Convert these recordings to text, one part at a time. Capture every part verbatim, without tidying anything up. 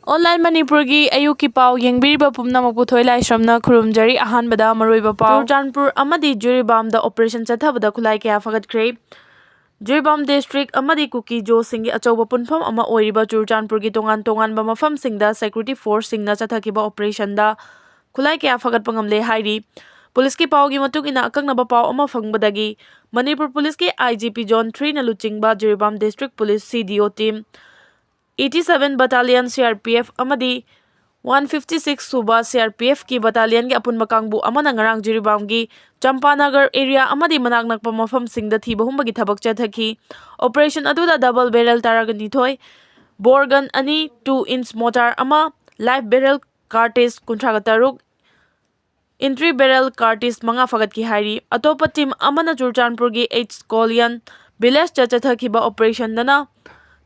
Online ꯃꯅꯤꯄꯨꯔꯒꯤ ꯑꯌꯨꯛꯀꯤ ꯄꯥꯎ ꯌꯦꯡꯕꯤꯔꯤꯕ ꯄꯨꯝꯅꯃꯛꯄꯨ ꯊꯣꯏ ꯂꯥꯏꯁ꯭ꯔꯝꯅ ꯈꯨꯔꯨꯝꯖꯔꯤ꯫ ꯑꯍꯥꯟꯕꯗ ꯃꯔꯨꯑꯣꯏꯕ ꯄꯥꯎ꯫ ꯆꯨꯔꯆꯥꯟꯄꯨꯔ ꯑꯃꯗꯤ ꯖꯤꯔꯤꯕꯥꯝꯗ operation ꯆꯠꯊꯕꯗ ꯈꯨꯠꯂꯥꯏ ꯀꯌꯥ ꯐꯒꯠꯈ꯭ꯔꯦ꯫ ꯖꯤꯔꯤꯕꯥꯝ district ꯑꯃꯗꯤ ꯀꯨꯀꯤ ꯖꯣꯁꯤꯡꯒꯤ ꯑꯆꯧꯕ ꯄꯨꯟꯐꯝ ꯑꯃ ꯑꯣꯏꯔꯤꯕ ꯆꯨꯔꯆꯥꯟꯄꯨꯔꯒꯤ ꯇꯣꯉꯥꯟ ꯇꯣꯉꯥꯟꯕ ꯃꯐꯝꯁꯤꯡꯗ security forceꯁꯤꯡꯅ ꯆꯠꯊꯈꯤꯕ operationꯗ ꯈꯨꯠꯂꯥꯏ ꯀꯌꯥ ꯐꯒꯠꯄ ꯉꯝꯂꯦ ꯍꯥꯏꯔꯤ꯫ ꯄꯨꯂꯤꯁꯀꯤ ꯄꯥꯎꯒꯤ ꯃꯇꯨꯡ ꯏꯟꯅ, ꯑꯀꯛꯅꯕ ꯄꯥꯎ ꯑꯃ ꯐꯪꯕꯗꯒꯤ ꯃꯅꯤꯄꯨꯔ ꯄꯨꯂꯤꯁꯀꯤ IGP zone threeꯅ ꯂꯨꯆꯤꯡꯕ Jiribam district police CDO team, eighty seven battalion CRPF ꯑꯃꯗꯤ one fifty six ꯁꯨꯕ CRPFꯀꯤ battalionꯒꯤ ꯑꯄꯨꯟꯕ ꯀꯥꯡꯕꯨ ꯑꯃꯅ ꯉꯔꯥꯡ ꯖꯤꯔꯤꯕꯥꯝꯒꯤ ꯆꯝꯄꯥꯅꯒꯔ area ꯑꯃꯗꯤ ꯃꯅꯥꯛ ꯅꯛꯄ ꯃꯐꯝꯁꯤꯡꯗ ꯊꯤꯕ ꯍꯨꯝꯕꯒꯤ ꯊꯕꯛ ꯆꯠꯊꯈꯤ꯫ Operation ꯑꯗꯨꯗ double barrel ꯇꯔꯥꯒ ꯅꯤꯊꯣꯏ, bore gun ꯑꯅꯤ, two inch mortar ꯑꯃ, live barrel cartridge ꯀꯨꯟꯊ꯭ꯔꯥꯒ ꯇꯔꯨꯛ, entry barrel cartridge ꯃꯉꯥ ꯐꯒꯠꯈꯤ ꯍꯥꯏꯔꯤ꯫ ꯑꯇꯣꯞꯄ team ꯑꯃꯅ ꯆꯨꯔꯆꯥꯟꯄꯨꯔꯒꯤ H Kollian villageꯇ ꯆꯠꯊꯈꯤꯕ operationꯗꯅ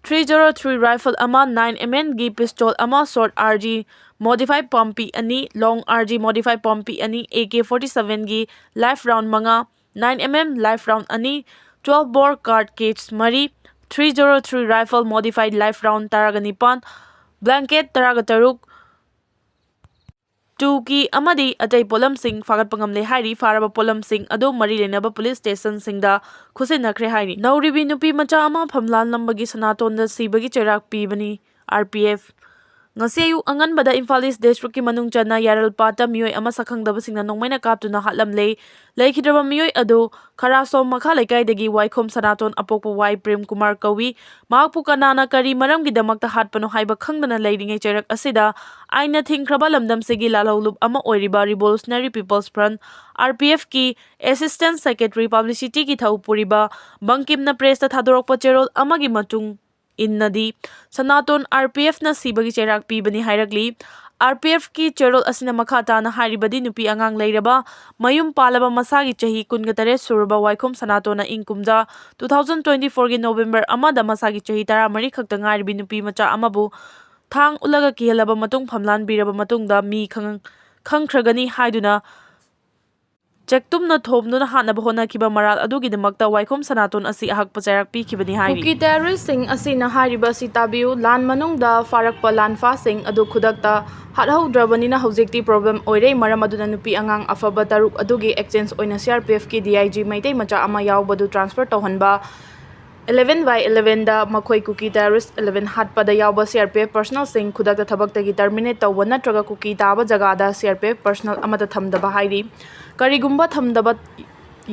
three zero three rifle ꯑꯃ, nine mmꯒꯤ pistol ꯑꯃ, short RG modified ꯄꯥꯝꯕꯤ ꯑꯅꯤ, long RG modified ꯄꯥꯝꯕꯤ ꯑꯅꯤ, AK forty sevenꯒꯤ live round ꯃꯉꯥ, nine mm live round ꯑꯅꯤ, twelve bore cartridge ꯃꯔꯤ, three zero three rifle modified live round ꯇꯔꯥꯒ ꯅꯤꯄꯥꯟ, blanket ꯇꯔꯥꯒ ꯇꯔꯨꯛ, ꯇꯨꯀꯤ ꯑꯃꯗꯤ ꯑꯇꯩ ꯄꯣꯠꯂꯝꯁꯤꯡ ꯐꯥꯒꯠꯄ ꯉꯝꯂꯦ ꯍꯥꯏꯔꯤ꯫ ꯐꯥꯔꯕ ꯄꯣꯠꯂꯝꯁꯤꯡ ꯑꯗꯨ ꯃꯔꯤ ꯂꯩꯅꯕ police stationꯁꯤꯡꯗ ꯈꯨꯠꯁꯤꯟꯅꯈ꯭ꯔꯦ ꯍꯥꯏꯔꯤ꯫ ꯅꯧꯔꯤꯕꯤ ꯅꯨꯄꯤ ꯃꯆꯥ ꯑꯃ ꯐꯝꯂꯥꯟꯂꯝꯕꯒꯤ ꯁꯅꯥꯇꯣꯟꯗ ꯁꯤꯕꯒꯤ ꯆꯩꯔꯥꯛ ꯄꯤꯕꯅꯤ RPF꯫ ꯉꯁꯤ ꯑꯌꯨꯛ ꯑꯉꯟꯕꯗ ꯏꯝꯐꯥꯜ East districtꯀꯤ ꯃꯅꯨꯡ ꯆꯟꯅ ꯌꯥꯔꯜꯄꯥꯠꯇ ꯃꯤꯑꯣꯏ ꯑꯃ ꯁꯛꯈꯪꯗꯕꯁꯤꯡꯅ ꯅꯣꯡꯃꯩꯅ ꯀꯥꯞꯇꯨꯅ ꯍꯥꯠꯂꯝꯂꯦ꯫ ꯂꯩꯈꯤꯗ꯭ꯔꯕ ꯃꯤꯑꯣꯏ ꯑꯗꯨ ꯈꯔꯥꯁꯣꯝ ꯃꯈꯥ ꯂꯩꯀꯥꯏꯗꯒꯤ ꯋꯥꯏꯈꯣꯝ ꯁꯅꯥꯇꯣꯟ, ꯑꯄꯣꯛꯄ ꯋꯥꯏ ꯄ꯭ꯔꯦꯝ ꯀꯨꯃꯥꯔ ꯀꯧꯏ꯫ ꯃꯍꯥꯛꯄꯨ ꯀꯅꯥꯅ ꯀꯔꯤ ꯃꯔꯝꯒꯤꯗꯃꯛꯇ ꯍꯥꯠꯄꯅꯣ ꯍꯥꯏꯕ ꯈꯪꯗꯅ ꯂꯩꯔꯤꯉꯩ ꯆꯩꯔꯛ ꯑꯁꯤꯗ ꯑꯥꯏꯟꯅ ꯊꯤꯡꯈ꯭ꯔꯕ ꯂꯝꯗꯝꯁꯤꯒꯤ ꯂꯥꯜꯍꯧꯂꯨꯞ ꯑꯃ ꯑꯣꯏꯔꯤꯕ Revolutionary People's Front, RPFꯀꯤ assistant secretary publicityꯒꯤ ꯊꯧ ꯄꯨꯔꯤꯕ ꯕꯪꯀꯤꯝꯅ pressꯇ ꯊꯥꯗꯣꯔꯛꯄ ꯆꯦꯔꯣꯜ ꯑꯃꯒꯤ ꯃꯇꯨꯡ ꯏꯟꯅꯗꯤ, ꯁꯅꯥꯇꯣꯟ RPFꯅ ꯁꯤꯕꯒꯤ ꯆꯩꯔꯥꯛ ꯄꯤꯕꯅꯤ ꯍꯥꯏꯔꯛꯂꯤ꯫ RPFꯀꯤ ꯆꯦꯔꯣꯜ ꯑꯁꯤꯅ ꯃꯈꯥ ꯇꯥꯅ ꯍꯥꯏꯔꯤꯕꯗꯤ, ꯅꯨꯄꯤ ꯑꯉꯥꯡ ꯂꯩꯔꯕ, ꯃꯌꯨꯝ ꯄꯥꯜꯂꯕ, ꯃꯁꯥꯒꯤ ꯆꯍꯤ ꯀꯨꯟꯒ ꯇꯔꯦꯠ ꯁꯨꯔꯕ ꯋꯥꯏꯈꯣꯝ ꯁꯅꯥꯇꯣꯟꯅ ꯏꯪ ꯀꯨꯝꯖꯥ two thousand twenty fourꯒꯤ November ꯑꯃꯗ ꯃꯁꯥꯒꯤ ꯆꯍꯤ ꯇꯔꯥꯃꯔꯤ ꯈꯛꯇ ꯉꯥꯏꯔꯤꯕꯤ ꯅꯨꯄꯤ ꯃꯆꯥ ꯑꯃꯕꯨ ꯊꯥꯡ ꯎꯠꯂꯒ ꯀꯤꯍꯜꯂꯕ ꯃꯇꯨꯡ ꯐꯝꯂꯥꯟꯕꯤꯔꯕ ꯃꯇꯨꯡꯗ ꯃꯤ ꯈꯪ-, ꯈꯪꯈ꯭ꯔꯒꯅꯤ ꯍꯥꯏꯗꯨꯅ ꯆꯦꯛꯇꯨꯝꯅ ꯊꯣꯝꯗꯨꯅ ꯍꯥꯠꯅꯕ ꯍꯣꯠꯅꯈꯤꯕ ꯃꯔꯥꯜ ꯑꯗꯨꯒꯤꯗꯃꯛꯇ ꯋꯥꯏꯈꯣꯝ ꯁꯅꯥꯇꯣꯟ ꯑꯁꯤ ꯑꯍꯛꯄ ꯆꯩꯔꯥꯛ ꯄꯤꯈꯤꯕꯅꯤ ꯍꯥꯏꯔꯤ꯫ ꯀꯨꯀꯤ ꯇꯦꯔꯣꯔꯤꯁꯁꯤꯡ ꯑꯁꯤꯅ ꯍꯥꯏꯔꯤꯕ ꯑꯁꯤ ꯇꯥꯕꯤꯌꯨ, ꯂꯥꯟ ꯃꯅꯨꯡꯗ ꯐꯥꯔꯛꯄ ꯂꯥꯟꯐꯥꯁꯤꯡ ꯑꯗꯨ ꯈꯨꯗꯛꯇ ꯍꯥꯠꯍꯧꯗ꯭ꯔꯕꯅꯤꯅ ꯍꯧꯖꯤꯛꯇꯤ ꯄ꯭ꯔꯣꯕ꯭ꯂꯦꯝ ꯑꯣꯏꯔꯦ꯫ ꯃꯔꯝ ꯑꯗꯨꯅ ꯅꯨꯄꯤ ꯑꯉꯥꯡ ꯑꯐꯕ ꯇꯔꯨꯛ ꯑꯗꯨꯒꯤ ꯑꯦꯛꯁꯆꯦꯟꯖ ꯑꯣꯏꯅ ꯁꯤ ꯑꯥꯔ ꯄꯤ ꯑꯦꯐꯀꯤ ꯗꯤ ꯑꯥꯏ ꯖꯤ ꯃꯩꯇꯩ ꯃꯆꯥ ꯑꯃ ꯌꯥꯎꯕꯗꯨ ꯇ꯭ꯔꯥꯟꯁꯐꯔ ꯇꯧꯍꯟꯕ, eleven by elevenꯗ ꯃꯈꯣꯏ ꯀꯨꯀꯤ ꯇꯦꯔꯣꯔꯤꯁ eleven ꯍꯥꯠꯄꯗ ꯌꯥꯎꯕ ꯁꯤ ꯑꯥꯔ ꯄꯤ ꯑꯦꯐ ꯄꯔꯁꯅꯦꯜꯁꯤꯡ ꯈꯨꯗꯛꯇ ꯊꯕꯛꯇꯒꯤ ꯇꯔꯃꯤꯅꯦꯠ ꯇꯧꯕ ꯅꯠꯇ꯭ꯔꯒ ꯀꯨꯀꯤ ꯇꯥꯕ ꯖꯒꯥꯗ ꯁꯤ ꯑꯥꯔ ꯄꯤ ꯑꯦꯐ ꯄꯔꯁꯅꯦꯜ ꯑꯃꯠꯇ ꯊꯝꯗꯕ ꯍꯥꯏꯔꯤ꯫ ꯀꯔꯤꯒꯨꯝꯕ ꯊꯝꯗꯕ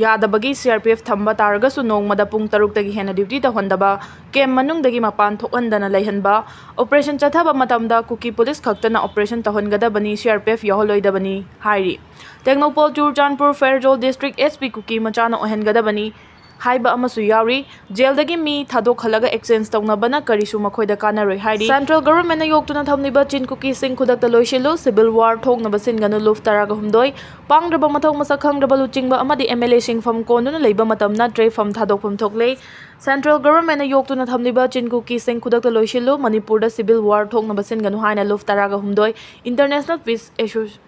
ꯌꯥꯗꯕꯒꯤ ꯁꯤ ꯑꯥꯔ ꯄꯤ ꯑꯦꯐ ꯊꯝꯕ ꯇꯥꯔꯒꯁꯨ ꯅꯣꯡꯃꯗ ꯄꯨꯡ ꯇꯔꯨꯛꯇꯒꯤ ꯍꯦꯟꯅ ꯗ꯭ꯌꯨꯇꯤ ꯇꯧꯍꯟꯗꯕ, ꯀꯦꯝꯞ ꯃꯅꯨꯡꯗꯒꯤ ꯃꯄꯥꯟ ꯊꯣꯛꯍꯟꯗꯅ ꯂꯩꯍꯟꯕ, ꯑꯣꯄꯔꯦꯁꯟ ꯆꯠꯊꯕ ꯃꯇꯝꯗ ꯀꯨꯀꯤ ꯄꯨꯂꯤꯁ ꯈꯛꯇꯅ ꯑꯣꯄꯔꯦꯁꯟ ꯇꯧꯍꯟꯒꯗꯕꯅꯤ, ꯁꯤ ꯑꯥꯔ ꯄꯤ ꯑꯦꯐ ꯌꯥꯎꯍꯜꯂꯣꯏꯗꯕꯅꯤ ꯍꯥꯏꯔꯤ꯫ Tengnoupal, Churachandpur, Ferzawl district S P Kuki ꯃꯆꯥꯅ ꯑꯣꯏꯍꯟꯒꯗꯕꯅꯤ ꯍꯥꯏꯕ ꯑꯃꯁꯨ ꯌꯥꯎꯔꯤ꯫ ꯖꯦꯜꯗꯒꯤ ꯃꯤ ꯊꯥꯗꯣꯛꯍꯜꯂꯒ ꯑꯦꯛꯁꯆꯦꯟꯖ ꯇꯧꯅꯕꯅ ꯀꯔꯤꯁꯨ ꯃꯈꯣꯏꯗ ꯀꯥꯟꯅꯔꯣꯏ ꯍꯥꯏꯔꯤ꯫ ꯁꯦꯟꯇ꯭ꯔꯦꯜ ꯒꯚꯔꯟꯃꯦꯟꯠꯅ ꯌꯣꯛꯇꯨꯅ ꯊꯝꯂꯤꯕ ꯆꯤꯟ ꯀꯨꯀꯤꯁꯤꯡ ꯈꯨꯗꯛꯇ ꯂꯣꯏꯁꯤꯜꯂꯨ, ꯁꯤꯚꯤꯜ ꯋꯥꯔ ꯊꯣꯛꯅꯕ ꯁꯤꯟꯒꯅꯨ, ꯂꯨꯞ ꯇꯔꯥꯒ ꯍꯨꯝꯗꯣꯏ꯫ ꯄꯥꯡꯗ꯭ꯔꯕ ꯃꯊꯧ ꯃꯁꯛ ꯈꯪꯗ꯭ꯔꯕ ꯂꯨꯆꯤꯡꯕ ꯑꯃꯗꯤ ꯑꯦꯝ ꯑꯦꯜ ꯑꯦꯁꯤꯡ ꯐꯝ ꯀꯣꯟꯗꯨꯅ ꯂꯩꯕ ꯃꯇꯝ ꯅꯠꯇ꯭ꯔꯦ, ꯐꯝ ꯊꯥꯗꯣꯛꯐꯝ ꯊꯣꯛꯂꯦ꯫ ꯁꯦꯟꯇ꯭ꯔꯦꯜ ꯒꯚꯔꯟꯃꯦꯟꯠꯅ ꯌꯣꯛꯇꯨꯅ ꯊꯝꯂꯤꯕ ꯆꯤꯟ ꯀꯨꯀꯤꯁꯤꯡ ꯈꯨꯗꯛꯇ ꯂꯣꯏꯁꯤꯜꯂꯨ, ꯃꯅꯤꯄꯨꯔꯗ ꯁꯤꯚꯤꯜ ꯋꯥꯔ ꯊꯣꯛꯅꯕ ꯁꯤꯟꯒꯅꯨ ꯍꯥꯏꯅ ꯂꯨꯞ ꯇꯔꯥꯒ ꯍꯨꯝꯗꯣꯏ, ꯏꯟꯇꯔꯅꯦꯁꯅꯦꯜ ꯄꯤꯁ ꯑꯦꯁꯣ-,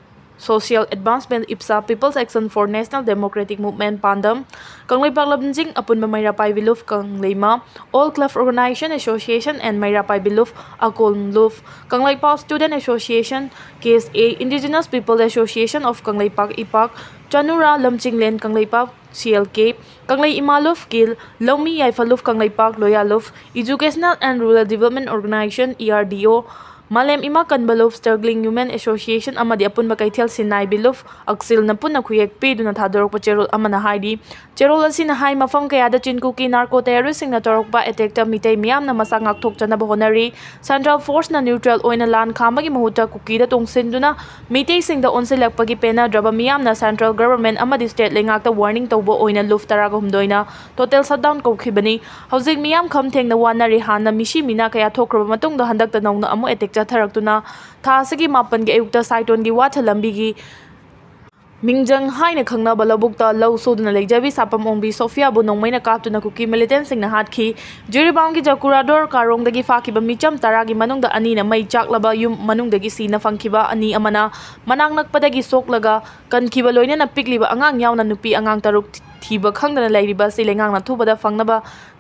social advancement, IPSA, people's action for national democratic movement, ꯄꯥꯟꯗꯝ, ꯀꯪꯂꯩꯄꯥꯛ ꯂꯝꯖꯤꯡ ꯑꯄꯨꯟꯕ ꯃꯩꯔꯥ ꯄꯥꯏꯕꯤ ꯂꯨꯞ ꯀꯪꯂꯩꯃ, All Club Organization Association and ꯃꯩꯔꯥ ꯄꯥꯏꯕꯤ ꯂꯨꯞ ꯑꯀꯣꯜ ꯂꯨꯞ, Kangleipak Student Association, K S A, Indigenous People Association of Kangleipak ꯏꯄꯥꯛ, ꯆꯅꯨꯔꯥ ꯂꯝꯖꯤꯡꯂꯦꯟ Kangleipak, C L ꯀꯦ, ꯀꯪꯂꯩ ꯏꯃꯥ ꯂꯨꯞ, ꯀꯤꯜ, ꯂꯧꯃꯤ ꯌꯥꯏꯐ ꯂꯨꯞ ꯀꯪꯂꯩꯄꯥꯛ, ꯂꯣꯌꯥ ꯂꯨꯞ, Educational and Rural Development Organization, E R D ꯑꯣ, ꯃꯥꯂꯦꯝ ꯏꯃꯥ ꯀꯟꯕ ꯂꯨꯞ, Struggling Women Association ꯑꯃꯗꯤ ꯑꯄꯨꯟꯕ ꯀꯩꯊꯦꯜ ꯁꯤꯟꯅꯥꯏꯕꯤ ꯂꯨꯞ, ꯑꯛꯁꯤꯜꯅ ꯄꯨꯟꯅ ꯈꯨꯌꯦꯛ ꯄꯤꯗꯨꯅ ꯊꯥꯗꯣꯔꯛꯄ ꯆꯦꯔꯣꯜ ꯑꯃꯅ ꯍꯥꯏꯔꯤ꯫ ꯆꯦꯔꯣꯜ ꯑꯁꯤꯅ ꯍꯥꯏ, ꯃꯐꯝ ꯀꯌꯥꯗ ꯆꯤꯟ ꯀꯨꯀꯤ ꯅꯥꯔꯀꯣ ꯇꯦꯔꯣꯔꯤꯁꯁꯤꯡꯅ ꯇꯧꯔꯛꯄ ꯑꯦꯇꯦꯛꯇ ꯃꯤꯇꯩ ꯃꯤꯌꯥꯝꯅ ꯃꯁꯥ ꯉꯥꯛꯊꯣꯛꯆꯅꯕ ꯍꯣꯠꯅꯔꯤ꯫ ꯁꯦꯟꯇ꯭ꯔꯦꯜ ꯐꯣꯔꯁꯅ ꯅ꯭ꯌꯨꯇ꯭ꯔꯦꯜ ꯑꯣꯏꯅ ꯂꯥꯟ ꯈꯥꯝꯕꯒꯤ ꯃꯍꯨꯠꯇ ꯀꯨꯀꯤꯗ ꯇꯣꯡꯁꯤꯟꯗꯨꯅ ꯃꯤꯇꯩꯁꯤꯡꯗ ꯑꯣꯟꯁꯤꯜꯂꯛꯄꯒꯤ ꯄꯦꯟꯅꯗ꯭ꯔꯕ ꯃꯤꯌꯥꯝꯅ ꯁꯦꯟꯇ꯭ꯔꯦꯜ ꯒꯚꯔꯟꯃꯦꯟꯠ ꯑꯃꯗꯤ ꯁ꯭ꯇꯦꯠ ꯂꯩꯉꯥꯛꯇ ꯋꯥꯔꯅꯤꯡ ꯇꯧꯕ ꯑꯣꯏꯅ ꯂꯨꯞ ꯇꯔꯥꯒ ꯍꯨꯝꯗꯣꯏꯅ ꯇꯣꯇꯦꯜ ꯁꯠꯗꯥꯎꯟ ꯀꯧꯈꯤꯕꯅꯤ꯫ ꯍꯧꯖꯤꯛ ꯃꯤꯌꯥꯝ ꯈꯝ ꯊꯦꯡꯅ ꯋꯥꯅꯔꯤ꯫ ꯍꯥꯟꯅ ꯃꯤꯁꯤ ꯃꯤꯅꯥ ꯀꯌꯥ ꯊꯣꯛꯈ꯭ꯔꯕ ꯃꯇꯨꯡꯗ ꯍꯟꯗꯛꯇ ꯅꯧꯅ ꯑꯃꯨꯛ ꯑꯦꯇꯦꯛ ꯆꯠꯊꯔꯛꯇꯨꯅ ꯊꯥ ꯑꯁꯤꯒꯤ ꯃꯥꯄꯟꯒꯤ ꯑꯌꯨꯛꯇ ꯁꯥꯏꯇꯣꯟꯒꯤ ꯋꯥꯊ ꯂꯝꯕꯤꯒꯤ ꯃꯤꯡꯖꯪ ꯍꯥꯏꯅ ꯈꯪꯅꯕ ꯂꯧꯕꯨꯛꯇ ꯂꯧ ꯁꯨꯗꯨꯅ ꯂꯩꯖꯕꯤ ꯁꯥꯄꯝ ꯑꯣꯡꯕꯤ ꯁꯣꯐꯤꯌꯥꯕꯨ ꯅꯣꯡꯃꯩꯅ ꯀꯥꯞꯇꯨꯅ ꯀꯨꯀꯤ ꯃꯤꯂꯤꯇꯦꯟꯁꯤꯡꯅ ꯍꯥꯠꯈꯤ꯫ ꯖꯤꯔꯤꯕꯥꯝꯒꯤ ꯖꯀꯨꯔꯥꯗꯣꯔ ꯀꯥꯔꯣꯡꯗꯒꯤ ꯐꯥꯈꯤꯕ ꯃꯤꯆꯝ ꯇꯔꯥꯒꯤ ꯃꯅꯨꯡꯗ ꯑꯅꯤꯅ ꯃꯩ ꯆꯥꯛꯂꯕ ꯌꯨꯝ ꯃꯅꯨꯡꯗꯒꯤ ꯁꯤꯅ ꯐꯪꯈꯤꯕ ꯑꯅꯤ ꯑꯃꯅ ꯃꯅꯥꯛ ꯅꯛꯄꯗꯒꯤ ꯁꯣꯛꯂꯒ ꯀꯟꯈꯤꯕ, ꯂꯣꯏꯅꯅ ꯄꯤꯛꯂꯤꯕ ꯑꯉꯥꯡ ꯌꯥꯎꯅ ꯅꯨꯄꯤ ꯑꯉꯥꯡ ꯇꯔꯨꯛ ꯊꯤꯕ ꯈꯪꯗꯅ ꯂꯩꯔꯤꯕ ꯑꯁꯤ ꯂꯩꯉꯥꯛꯅ ꯊꯨꯕꯗ ꯐꯪꯅꯕ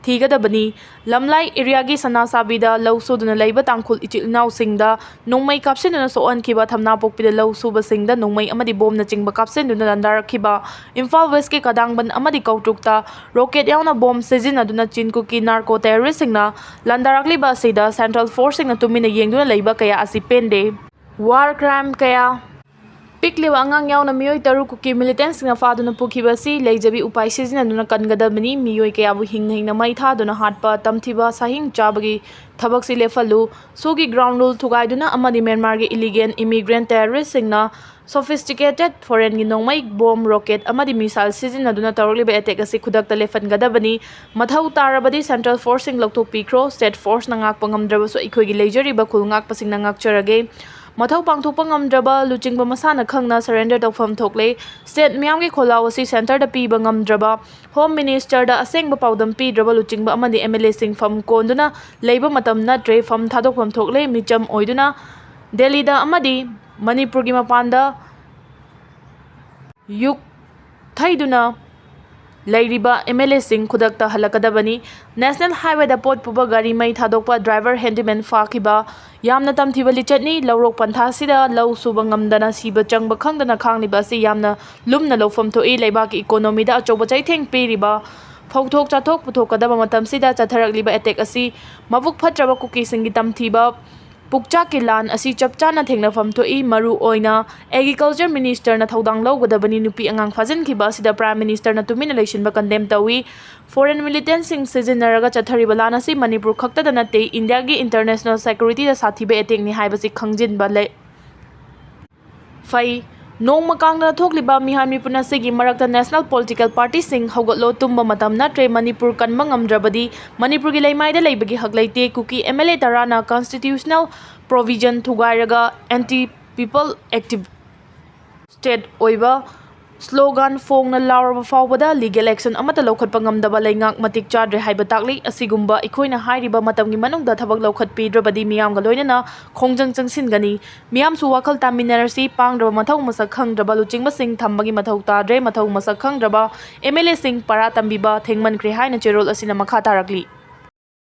ꯊꯤꯒꯗꯕꯅꯤ꯫ ꯂꯝꯂꯥꯏ ꯑꯦꯔꯤꯌꯥꯒꯤ ꯁꯅꯥꯁꯥꯕꯤꯗ ꯂꯧ ꯁꯨꯗꯨꯅ ꯂꯩꯕ ꯇꯥꯡꯈꯨꯜ ꯏꯆꯤꯜ ꯏꯅꯥꯎꯁꯤꯡꯗ ꯅꯣꯡꯃꯩ ꯀꯥꯞꯁꯤꯟꯗꯨꯅ ꯁꯣꯛꯍꯟꯈꯤꯕ, ꯊꯝꯅꯥꯄꯣꯛꯄꯤꯗ ꯂꯧ ꯁꯨꯕꯁꯤꯡꯗ ꯅꯣꯡꯃꯩ ꯑꯃꯗꯤ ꯕꯣꯝꯅꯆꯤꯡꯕ ꯀꯥꯞꯁꯤꯟꯗꯨꯅ ꯂꯥꯟꯗꯥꯔꯛꯈꯤꯕ, ꯏꯝꯐꯥꯜ ꯋꯦꯁꯀꯤ ꯀꯗꯥꯡꯕꯟ ꯑꯃꯗꯤ ꯀꯧꯇ꯭ꯔꯨꯛꯇ ꯔꯣꯀꯦꯠ ꯌꯥꯎꯅ ꯕꯣꯝ ꯁꯤꯖꯤꯟꯅꯗꯨꯅ ꯆꯤꯟ ꯀꯨꯀꯤ ꯅꯥꯔꯀꯣ ꯇꯦꯔꯣꯔꯤꯁꯁꯤꯡꯅ ꯂꯥꯟꯗꯥꯔꯛꯂꯤꯕ ꯑꯁꯤꯗ ꯁꯦꯟꯇ꯭ꯔꯦꯜ ꯐꯣꯔꯁꯁꯤꯡꯅ ꯇꯨꯃꯤꯟꯅ ꯌꯦꯡꯗꯨꯅ ꯂꯩꯕ ꯀꯌꯥ ꯑꯁꯤ ꯄꯦꯟꯗꯦ꯫ ꯋꯥꯔ ꯀ꯭ꯔꯥꯏꯝ ꯀꯌꯥ ꯄꯤꯛꯂꯤꯕ ꯑꯉꯥꯡ ꯌꯥꯎꯅ ꯃꯤꯑꯣꯏ ꯇꯔꯨꯛ ꯀꯨꯀꯤ ꯃꯤꯂꯤꯇꯦꯟꯁꯤꯡꯅ ꯐꯥꯗꯨꯅ ꯄꯨꯈꯤꯕ ꯑꯁꯤ ꯂꯩꯖꯕꯤ ꯎꯄꯥꯏ ꯁꯤꯖꯤꯟꯅꯗꯨꯅ ꯀꯟꯒꯗꯕꯅꯤ꯫ ꯃꯤꯑꯣꯏ ꯀꯌꯥꯕꯨ ꯍꯤꯡꯅ ꯍꯤꯡꯅ ꯃꯩ ꯊꯥꯗꯨꯅ ꯍꯥꯠꯄ, ꯇꯝꯊꯤꯕ, ꯁꯥꯍꯤꯡ ꯆꯥꯕꯒꯤ ꯊꯕꯛꯁꯤ ꯂꯦꯞꯍꯜꯂꯨ꯫ ꯁꯨꯒꯤ ꯒ꯭ꯔꯥꯎꯟ ꯔꯨꯜ ꯊꯨꯒꯥꯏꯗꯨꯅ ꯑꯃꯗꯤ ꯃ꯭ꯌꯥꯟꯃꯥꯔꯒꯤ ꯏꯂꯤꯒꯦꯟ ꯏꯃꯤꯒ꯭ꯔꯦꯟ ꯇꯦꯔꯣꯔꯤꯁꯁꯤꯡꯅ ꯁꯣꯐꯤꯁꯇꯤꯀꯦꯇꯦꯠ ꯐꯣꯔꯦꯟꯒꯤ ꯅꯣꯡꯃꯩ, ꯕꯣꯝ, ꯔꯣꯀꯦꯠ ꯑꯃꯗꯤ ꯃꯤꯁꯥꯏꯜ ꯁꯤꯖꯤꯟꯅꯗꯨꯅ ꯇꯧꯔꯛꯂꯤꯕ ꯑꯦꯇꯦꯛ ꯑꯁꯤ ꯈꯨꯗꯛꯇ ꯂꯦꯞꯍꯟꯒꯗꯕꯅꯤ꯫ ꯃꯊꯧ ꯇꯥꯔꯕꯗꯤ ꯁꯦꯟꯇ꯭ꯔꯦꯜ ꯐꯣꯔꯁꯁꯤꯡ ꯂꯧꯊꯣꯛꯄꯤꯈ꯭ꯔꯣ꯫ ꯁ꯭ꯇꯦꯠ ꯐꯣꯔꯁꯅ ꯉꯥꯛꯄ ꯉꯝꯗ꯭ꯔꯕꯁꯨ ꯑꯩꯈꯣꯏꯒꯤ ꯂꯩꯖꯔꯤꯕ ꯈꯨꯜ ꯉꯥꯛꯄꯁꯤꯡꯅ ꯉꯥꯛꯆꯔꯒꯦ꯫ ꯃꯊꯧ ꯄꯥꯡꯊꯣꯛꯄ ꯉꯝꯗ꯭ꯔꯕ ꯂꯨꯆꯤꯡꯕ ꯃꯁꯥꯅ ꯈꯪꯅ ꯁꯔꯦꯟꯗꯔ ꯇꯧꯐꯝ ꯊꯣꯛꯂꯦ꯫ ꯁ꯭ꯇꯦꯠ ꯃꯤꯌꯥꯝꯒꯤ ꯈꯣꯜꯂꯥꯎ ꯑꯁꯤ ꯁꯦꯟꯇꯔꯗ ꯄꯤꯕ ꯉꯝꯗ꯭ꯔꯕ, ꯍꯣꯝ ꯃꯤꯅꯤꯁꯇꯔꯗ ꯑꯁꯦꯡꯕ ꯄꯥꯎꯗꯝ ꯄꯤꯗ꯭ꯔꯕ ꯂꯨꯆꯤꯡꯕ ꯑꯃꯗꯤ ꯑꯦꯝ ꯑꯦꯜ ꯑꯦꯁꯤꯡ ꯐꯝ ꯀꯣꯟꯗꯨꯅ ꯂꯩꯕ ꯃꯇꯝ ꯅꯠꯇ꯭ꯔꯦ꯫ ꯐꯝ ꯊꯥꯗꯣꯛꯐꯝ ꯊꯣꯛꯂꯦ꯫ ꯃꯤꯆꯝ ꯑꯣꯏꯗꯨꯅ ꯗꯦꯜꯂꯤꯗ ꯑꯃꯗꯤ ꯃꯅꯤꯄꯨꯔꯒꯤ ꯃꯄꯥꯟꯗ ꯌꯨꯛ ꯊꯩꯗꯨꯅ ꯂꯩꯔꯤꯕ ꯑꯦꯝ ꯑꯦꯜ ꯑꯦꯁꯤꯡ ꯈꯨꯗꯛꯇ ꯍꯜꯂꯛꯀꯗꯕꯅꯤ꯫ ꯅꯦꯁꯅꯦꯜ ꯍꯥꯏꯋꯦꯗ ꯄꯣꯠ ꯄꯨꯕ ꯒꯥꯔꯤ ꯃꯩ ꯊꯥꯗꯣꯛꯄ, ꯗ꯭ꯔꯥꯏꯚꯔ ꯍꯦꯟꯗꯤꯃꯦꯟ ꯐꯥꯈꯤꯕ, ꯌꯥꯝꯅ ꯇꯝꯊꯤꯕ ꯂꯤꯆꯠꯅꯤ꯫ ꯂꯧꯔꯣꯛ ꯄꯟꯊꯥꯁꯤꯗ ꯂꯧ ꯁꯨꯕ ꯉꯝꯗꯅ ꯁꯤꯕ ꯆꯪꯕ ꯈꯪꯗꯅ ꯈꯥꯡꯂꯤꯕ ꯑꯁꯤ ꯌꯥꯝꯅ ꯂꯨꯝꯅ ꯂꯧꯐꯝ ꯊꯣꯛꯏ꯫ ꯂꯩꯕꯥꯛꯀꯤ ꯏꯀꯣꯅꯣꯃꯤꯗ ꯑꯆꯧꯕ ꯆꯩꯊꯦꯡ ꯄꯤꯔꯤꯕ ꯐꯧꯊꯣꯛ ꯆꯥꯊꯣꯛ ꯄꯨꯊꯣꯛꯀꯗꯕ ꯃꯇꯝꯁꯤꯗ ꯆꯠꯊꯔꯛꯂꯤꯕ ꯑꯦꯇꯦꯛ ꯑꯁꯤ ꯃꯕꯨꯛ ꯐꯠꯇ꯭ꯔꯕ ꯀꯨꯀꯤꯁꯤꯡꯒꯤ ꯇꯝꯊꯤꯕ ꯄꯨꯛꯆꯥꯛꯀꯤ ꯂꯥꯟ ꯑꯁꯤ ꯆꯞ ꯆꯥꯅ ꯊꯦꯡꯅꯐꯝ ꯊꯣꯛꯏ꯫ ꯃꯔꯨ ꯑꯣꯏꯅ ꯑꯦꯒ꯭ꯔꯤꯀꯜꯆꯔ ꯃꯤꯅꯤꯁꯇꯔꯅ ꯊꯧꯗꯥꯡ ꯂꯧꯒꯗꯕꯅꯤ꯫ ꯅꯨꯄꯤ ꯑꯉꯥꯡ ꯐꯥꯖꯤꯟꯈꯤꯕ ꯑꯁꯤꯗ ꯄ꯭ꯔꯥꯏꯝ ꯃꯤꯅꯤꯁꯇꯔꯅ ꯇꯨꯃꯤꯟꯅ ꯂꯩꯁꯤꯟꯕ ꯀꯟꯗꯦꯝ ꯇꯧꯏ꯫ ꯐꯣꯔꯦꯟ ꯃꯤꯂꯤꯇꯦꯟꯁꯤꯡ ꯁꯤꯖꯤꯟꯅꯔꯒ ꯆꯠꯊꯔꯤꯕ ꯂꯥꯟ ꯑꯁꯤ ꯃꯅꯤꯄꯨꯔ ꯈꯛꯇꯗ ꯅꯠꯇꯦ, ꯏꯟꯗꯤꯌꯥꯒꯤ ꯏꯟꯇꯔꯅꯦꯁꯅꯦꯜ ꯁꯦꯀ꯭ꯌꯨꯔꯤꯇꯤꯗ ꯁꯥꯊꯤꯕ ꯑꯦꯇꯦꯛꯅꯤ ꯍꯥꯏꯕꯁꯤ ꯈꯪꯖꯤꯟꯕ ꯂꯩ꯫ ꯐꯩ꯫ ꯅꯣꯡꯃ ꯀꯥꯡꯗꯅ ꯊꯣꯛꯂꯤꯕ ꯃꯤꯍꯥꯠ ꯃꯤꯄꯨꯟ ꯑꯁꯤꯒꯤ ꯃꯔꯛꯇ ꯅꯦꯁꯅꯦꯜ ꯄꯣꯂꯤꯇꯤꯀꯦꯜ ꯄꯥꯔꯇꯤꯁꯤꯡ ꯍꯧꯒꯠꯂꯣ, ꯇꯨꯝꯕ ꯃꯇꯝ ꯅꯠꯇ꯭ꯔꯦ꯫ ꯃꯅꯤꯄꯨꯔ ꯀꯟꯕ ꯉꯝꯗ꯭ꯔꯕꯗꯤ ꯃꯅꯤꯄꯨꯔꯒꯤ ꯂꯩꯃꯥꯏꯗ ꯂꯩꯕꯒꯤ ꯍꯛ ꯂꯩꯇꯦ꯫ ꯀꯨꯀꯤ ꯑꯦꯝ ꯑꯦꯜ ꯑꯦ ꯇꯔꯥꯅ ꯀꯟꯁꯇꯤꯇ꯭ꯌꯨꯁꯅꯦꯜ ꯄ꯭ꯔꯣꯚꯤꯖꯟ ꯊꯨꯒꯥꯏꯔꯒ ꯑꯦꯟꯇꯤ ꯄꯤꯄꯜ ꯑꯦꯛꯇꯤꯚ ꯁ꯭ꯇꯦꯠ ꯑꯣꯏꯕ ꯁ꯭ꯂꯣꯒꯥꯟ ꯐꯣꯡꯅ ꯂꯥꯎꯔꯕ ꯐꯥꯎꯕꯗ ꯂꯤꯒꯦꯜ ꯑꯦꯛꯁꯟ ꯑꯃꯠꯇ ꯂꯧꯈꯠꯄ ꯉꯝꯗꯕ ꯂꯩꯉꯥꯛ ꯃꯇꯤꯛ ꯆꯥꯗ꯭ꯔꯦ ꯍꯥꯏꯕ ꯇꯥꯛꯂꯤ꯫ ꯑꯁꯤꯒꯨꯝꯕ ꯑꯩꯈꯣꯏꯅ ꯍꯥꯏꯔꯤꯕ ꯃꯇꯝꯒꯤ ꯃꯅꯨꯡꯗ ꯊꯕꯛ ꯂꯧꯈꯠꯄꯤꯗ꯭ꯔꯕꯗꯤ ꯃꯤꯌꯥꯝꯒ ꯂꯣꯏꯅꯅ ꯈꯣꯡꯖꯪ ꯆꯪꯁꯤꯟꯒꯅꯤ꯫ ꯃꯤꯌꯥꯝꯁꯨ ꯋꯥꯈꯜ ꯇꯥꯃꯤꯟꯅꯔꯁꯤ꯫ ꯄꯥꯡꯗ꯭ꯔꯕ ꯃꯊꯧ ꯃꯁꯛ ꯈꯪꯗ꯭ꯔꯕ ꯂꯨꯆꯤꯡꯕꯁꯤꯡ ꯊꯝꯕꯒꯤ ꯃꯊꯧ ꯇꯥꯗ꯭ꯔꯦ꯫ ꯃꯊꯧ ꯃꯁꯛ ꯈꯪꯗ꯭ꯔꯕ ꯑꯦꯝ ꯑꯦꯜ ꯑꯦꯁꯤꯡ ꯄꯔꯥ ꯇꯝꯕꯤꯕ ꯊꯦꯡꯃꯟꯈ꯭ꯔꯦ ꯍꯥꯏꯅ ꯆꯦꯔꯣꯜ ꯑꯁꯤꯅ ꯃꯈꯥ ꯇꯥꯔꯛꯂꯤ꯫